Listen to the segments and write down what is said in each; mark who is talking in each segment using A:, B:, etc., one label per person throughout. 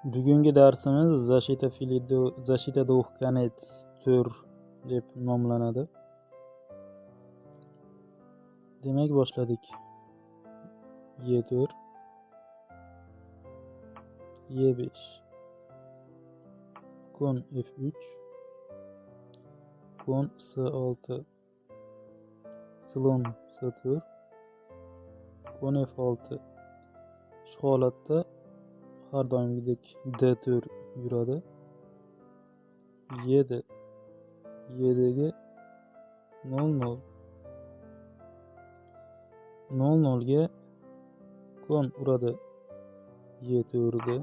A: Bugungi darsimiz Защита Филидо, Защита двух конец 4 deb nomlanadi. Demak, boshladik. E4, E5, kon F3, kon C6, slon C4, kon F6. Shu holatda har doimgidek D4 yuradi. YD, YDga 0-0, 0-0 ga kon uradi E4 ga.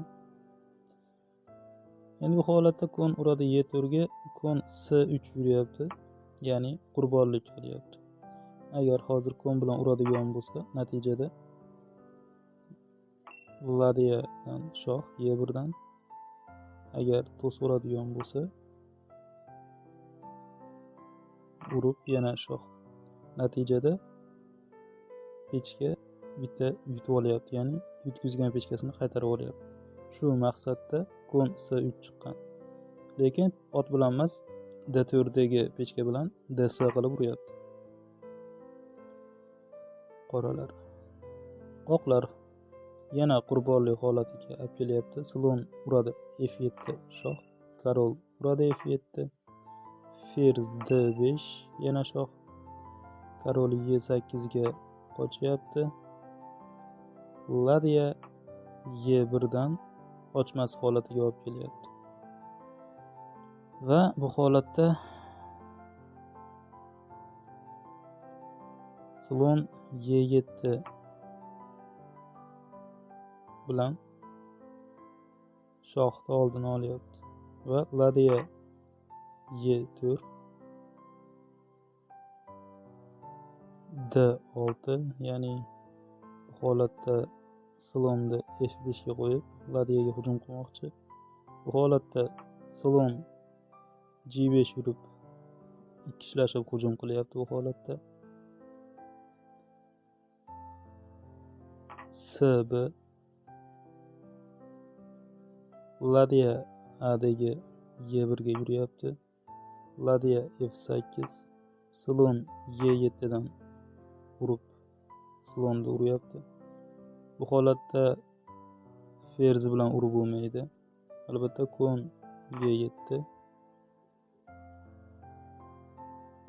A: Endi bu holatda kon uradi E4 ga, kon C3 yuryapti, ya'ni qurbonlik qilyapti. Agar hozir kon bilan uradigan bo'lsa, natijada Ladiyadan shoh E1 dan, agar to'sib uradigan bo'lsa, urib yana shoh. Natijada pechka bitta yutib olyapti, ya'ni yutkazgan pechkasini qaytarib olyapti. Shu maqsadda kon C3 chiqqan. Lekin ot bilan emas, D4dagi pechka bilan DC qilib uryapti. Qoralar. Oqlar yana qurbonlik holatiga olib kelyapti. Slon uradi F7 shoh, korol uradi F7, ferz D5 yana shoh, korol E8 ga qochyapti. Ladya E1 dan ochmas holatiga olib kelyapti. Va bu holatda slon E7 bilan shohni oldini olyapti va ladya E4, D6, ya'ni bu holatda slonni F5 ga qo'yib ladyaga hujum qilmoqchi. Bu holatda slon G5 yurib ikkishlashib hujum qilyapti bu holatda. SB, ladya Adga E1 ga yuryapti. Ladya F8, slon E7 dan urib slonni uryapti. Bu holatda ferz bilan urib bo'lmaydi. Albatta kon E7,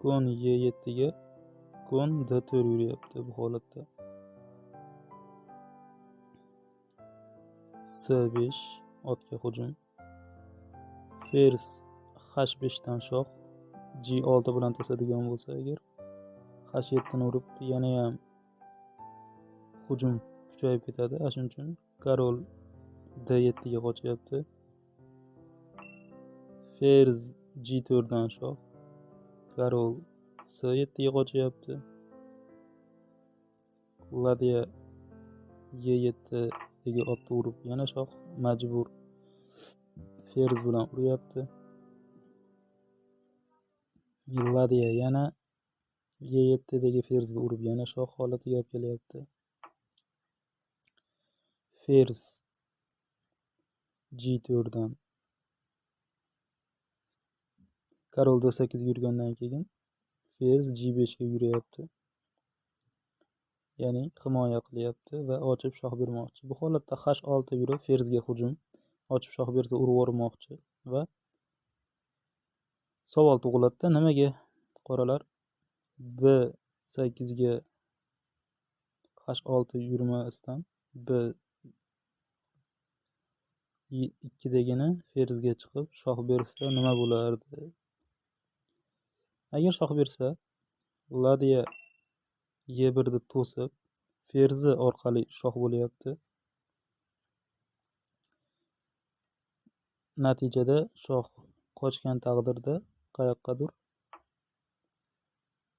A: kon E7 ga kon D4 yuryapti bu holatda. C5 otga hujum. Ferz H5 dan shoh G6 bilan to'sadigan bo'lsa, agar H7 ni urib yana ham hujum kuchayib ketadi. Shuning uchun korol D7 ga qochyapti. Ferz G4 dan shoh korol C7 ga qochyapti. Ladya E7 dagi otni urib yana shoh majbur ferz bilan uryapti. Ladya yana E7 dagi ferzni urib yana shoh holatiga olib kelyapti. Ferz G4 dan korol D8 ga yurgandan keyin ferz G5 ga yuryapti. Ya'ni himoya qilyapti va ochib shoh bermoqchi. Bu holatda H6 yurib ferzga hujum, ochib shoh bersa urib yubormoqchi va savol tug'iladida, nimaga qoralar B8 ga H6 yurmasdan B2 dagini ferzga chiqib shoh bersa nima bo'lardi? Agar shoh bersa, ladya E1 ni to'sib ferzi orqali shoh bo'lyapti. Natijada shoh qochgan taqdirda qayoqqadir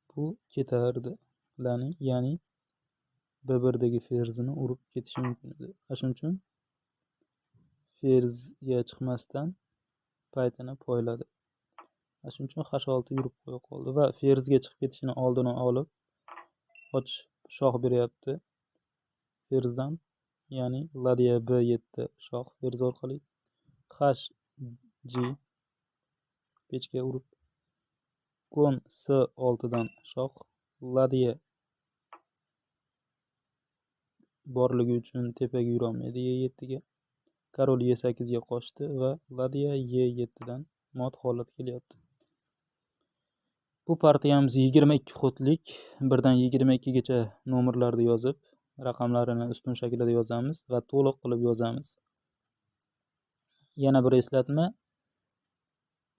A: bu ketardi. Ya'ni B1 dagi ferzini urib ketishi mumkin edi. Shuning uchun ferzga chiqmasdan paytini poyladi. Shuning uchun H6 yurib qo'ya qoldi va ferzga chiqib ketishini oldini olib och shoh beryapti ferzdan, ya'ni ladya B7 shoh ferz orqali. HG pechka urib, kon C6 dan shoh, ladya borligi uchun tepaga yurolmaydi E7 ga. Korol E8 ga qochdi va ladya E7 dan mot holat kelyapti. Bu partiyamiz 22 xodlik, 1 dan 22 gacha nomerlarni yozib, raqamlarini ustun shaklida yozamiz va to'liq qilib yozamiz. Yana bir eslatma: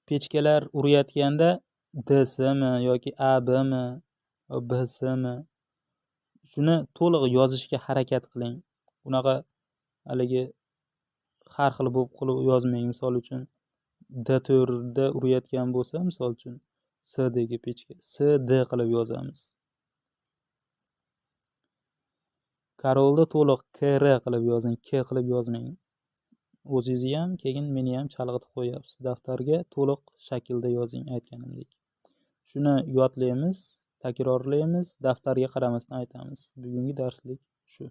A: pechkalar urayotganda DSmi yoki ABmi, BSmi, shuni to'liq yozishga harakat qiling. Unaqa haligi har xil bo'lib qilib yozmang. Misol uchun D4da urayotgan bo'lsa, misol uchun CD ga pechka CD qilib yozamiz. Korolni to'liq KR qilib yozing, K qilib yozmang. O'zingizni ham, keyin meni ham chalg'itib qo'yapsiz. Daftarga to'liq shaklda yozing aytganimdek. Shuni yodlaymiz, takrorlaymiz, daftarga qaramasdan aytamiz. Bugungi darslik shu.